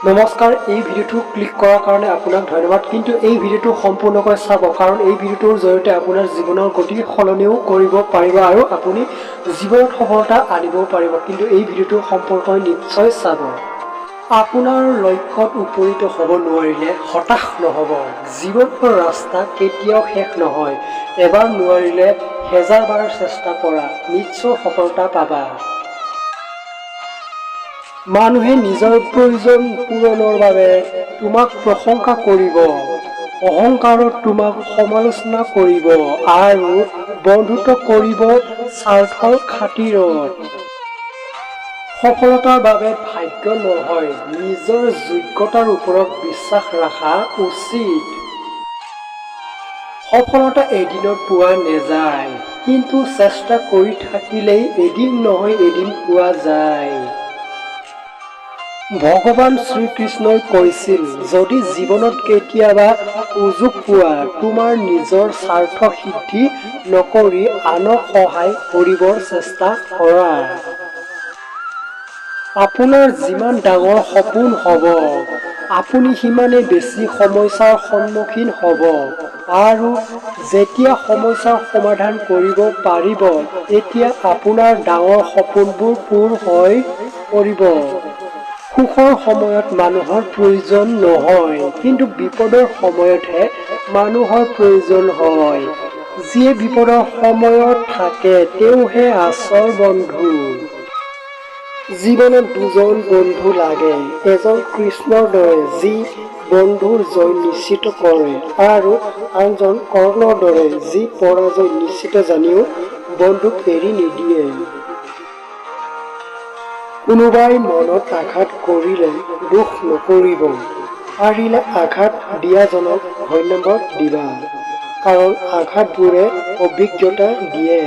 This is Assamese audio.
নমস্কাৰ। এই ভিডিঅ'টো ক্লিক কৰাৰ কাৰণে আপোনাক ধন্যবাদ। কিন্তু এই ভিডিঅ'টো সম্পূৰ্ণকৈ চাব, কাৰণ এই ভিডিঅ'টোৰ জৰিয়তে আপোনাৰ জীৱনৰ গতি সলনিও কৰিব পাৰিব আৰু আপুনি জীৱনত সফলতা আনিবও পাৰিব। কিন্তু এই ভিডিঅ'টো সম্পূৰ্ণকৈ নিশ্চয় চাব। আপোনাৰ লক্ষ্যত উপনীত হ'ব নোৱাৰিলে হতাশ নহ'ব। জীৱনৰ ৰাস্তা কেতিয়াও শেষ নহয়। এবাৰ নোৱাৰিলে হেজাৰবাৰ চেষ্টা কৰা, নিশ্চয় সফলতা পাবা। মানুহে নিজৰ প্ৰয়োজন পূৰণৰ বাবে তোমাক প্ৰশংসা কৰিব, অহংকাৰত তোমাক সমালোচনা কৰিব আৰু বন্ধুত্ব কৰিব স্বাৰ্থৰ খাতিৰত। সফলতাৰ বাবে ভাগ্য নহয়, নিজৰ যোগ্যতাৰ ওপৰত বিশ্বাস ৰখা উচিত। সফলতা এদিনত পোৱা নাযায়, কিন্তু চেষ্টা কৰি থাকিলেই এদিন নহয় এদিন পোৱা যায়। ভগৱান শ্ৰীকৃষ্ণই কৈছিল, যদি জীৱনত কেতিয়াবা সুযোগ পোৱা, তোমাৰ নিজৰ স্বাৰ্থ সিদ্ধি নকৰি আনক সহায় কৰিবৰ চেষ্টা কৰা। আপোনাৰ যিমান ডাঙৰ সপোন হ'ব, আপুনি সিমানেই বেছি সমস্যাৰ সন্মুখীন হ'ব আৰু যেতিয়া সমস্যাৰ সমাধান কৰিব পাৰিব, তেতিয়া আপোনাৰ ডাঙৰ সপোনবোৰ পূৰ হৈ পৰিব। সুখৰ সময়ত মানুহৰ প্ৰয়োজন নহয়, কিন্তু বিপদৰ সময়তহে মানুহৰ প্ৰয়োজন হয়। যিয়ে বিপদৰ সময়ত থাকে, তেওঁহে আচল বন্ধু। জীৱনত দুজন বন্ধু লাগে, এজন কৃষ্ণৰ দৰে, যি বন্ধুৰ জয় নিশ্চিত কৰে আৰু আনজন কৰ্ণৰ দৰে, যি পৰাজয় নিশ্চিত জানিও বন্ধুক এৰি নিদিয়ে। কোনোবাই মনত আঘাত কৰিলে দুখ নকৰিব, পাৰিলে আঘাত দিয়াজনক ধন্যবাদ দিবা, কাৰণ আঘাতবোৰে অভিজ্ঞতা দিয়ে।